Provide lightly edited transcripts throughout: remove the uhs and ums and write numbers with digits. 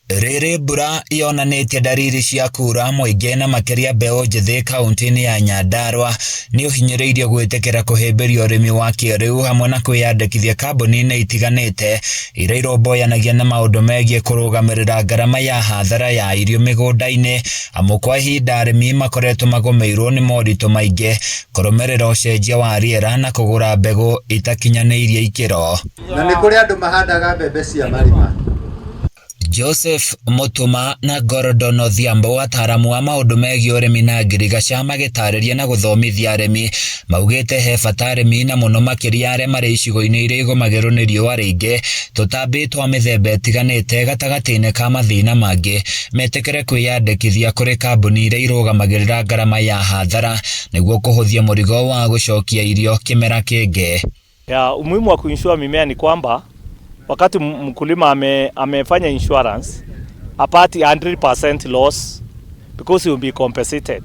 Rĩrĩ mbura yonanĩtie dariri cia kuura, mũingĩ na makĩria mbeũ njĩthĩ kaunti-inĩ ya Nyandarua nĩ ũhinyĩrĩirio gwĩtĩkĩra kũhĩmbĩria ũrĩmi wa kĩrĩu hamwe na kwĩyandĩkithia kambuni-inĩ itiganĩte iria irũmbũyanagia na maũndũ megiĩ kũrũgamĩrĩra ngarama ya hathara ya irio mĩgũnda-inĩ, amu kwa ihinda arĩmi makoretwo magũmĩirwo nĩ moritũ maingĩ kũrũmĩrĩra ũcenjia wa rĩera na kũgũra mbegũ itakinyanĩirie ikĩro. Na nĩ kũrĩ andũ mahandaga mbembe cia marima. Joseph Mutuma na Gordon Odhiambo ataaramu a maũndũ megiĩ ũrĩmi na ngirigaca magĩtarĩria na gũthomithia arĩmi maugĩte he bata arĩmi na mũno makĩria arĩa marĩ icigo-inĩ iria igũmagĩrwo nĩ riũa rĩingĩ, tũtambi twa mĩthemba ĩtiganĩte gatagatĩ-inĩ ka mathĩna mangĩ, metĩkĩre kwĩyandĩkithia kũrĩ kambuni iria irũgamagĩrĩra ngarama ya hathara nĩguo kũhũthia mũrigo wa gũcokia irio kĩmera kĩngĩ. Ya, umuhimu wa kuinsure mimea ni kwamba wakati mkulima amefanya insurance hapati 100% loss because he will be compensated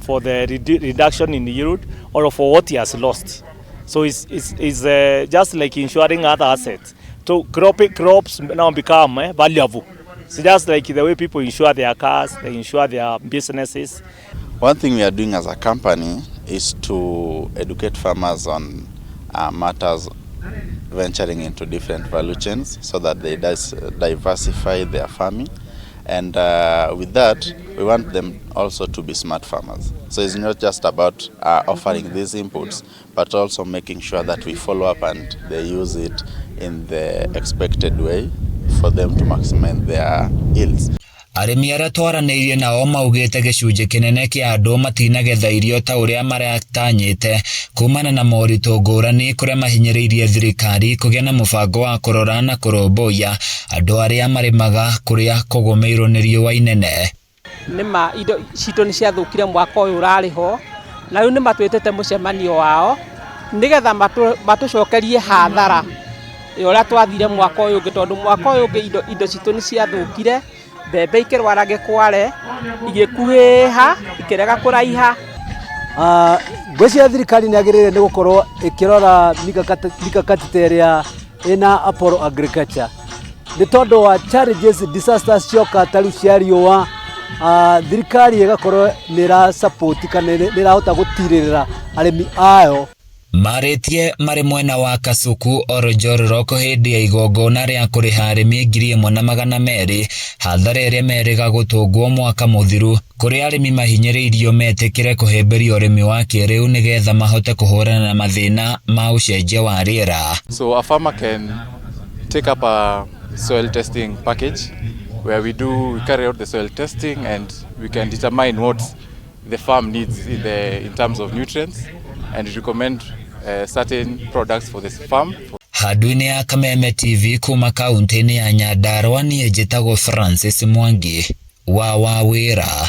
for the reduction in yield or for what he has lost. So it's just like insuring other assets. So crops now become valuable. So just like the way people insure their cars, they insure their businesses. One thing we are doing as a company is to educate farmers on matters venturing into different value chains so that they diversify their farming. And with that, we want them also to be smart farmers. So it's not just about offering these inputs, but also making sure that we follow up and they use it in the expected way for them to maximize their yields. Arĩmi arĩa twaranĩirie nao maugĩte gĩcunjĩ kĩnene kĩa andũ matinagetha irio ta ũrĩa maratanyĩte kumana na moritũ ngũrani, kũrĩa mahinyĩrĩirie thirikari kũgĩa na mũbango wa kũrora na kũrũmbũiya andũ arĩa marĩmaga kũrĩa kũgũmĩirwo nĩ riũa inene. Nĩma indo citũ nĩ ciathũkire mwaka ũyũ ũrarĩ ho, na rĩu nĩ matwĩtĩte mũcemanio wao nĩgetha matũcokerie hathara ya ũrĩa twathire mwaka ũyũ ũngĩ, tondũ mwaka ũyũ ũngĩ indo citũ nĩ ciathũkire, mbembe ikĩrwara gĩkware, igĩkuhĩha, ikĩrega kũraiha. Ngwĩciria thirikari nĩ yagĩrĩire nĩ gũkorwo ĩkĩrora mikakati ta ĩrĩa ĩna Apollo Agriculture, nĩ tondũ wa challenges, disasters cioka ta rĩu cia riũa, thirikari ĩgakorwo nĩ ĩra support kana nĩ ĩrahota gũtirĩrĩra arĩmi ayo. Marĩtie marĩ mwena wa Kasuku Oljororok hĩndĩ ya igongona rĩa kũrĩha arĩmi 1200 hathara ĩrĩa merĩga gũtũngwo mwaka mũthiru, kũrĩa arĩmi mahinyĩrĩirio metĩkĩre kũhĩmbĩria ũrĩmi wa kĩrĩu nĩgetha mahote kũhũrana na mathĩna ma ũcenjia wa rĩera. So a farmer can take up a soil testing package where we carry out the soil testing and we can determine what the farm needs in terms of nutrients and recommend certain products for this farm. Handũ-inĩ ya Kameme TV kuma kaunti-inĩ ya Nyandarua, niĩ njĩtagwo Francis Mwangi wa Wawĩra.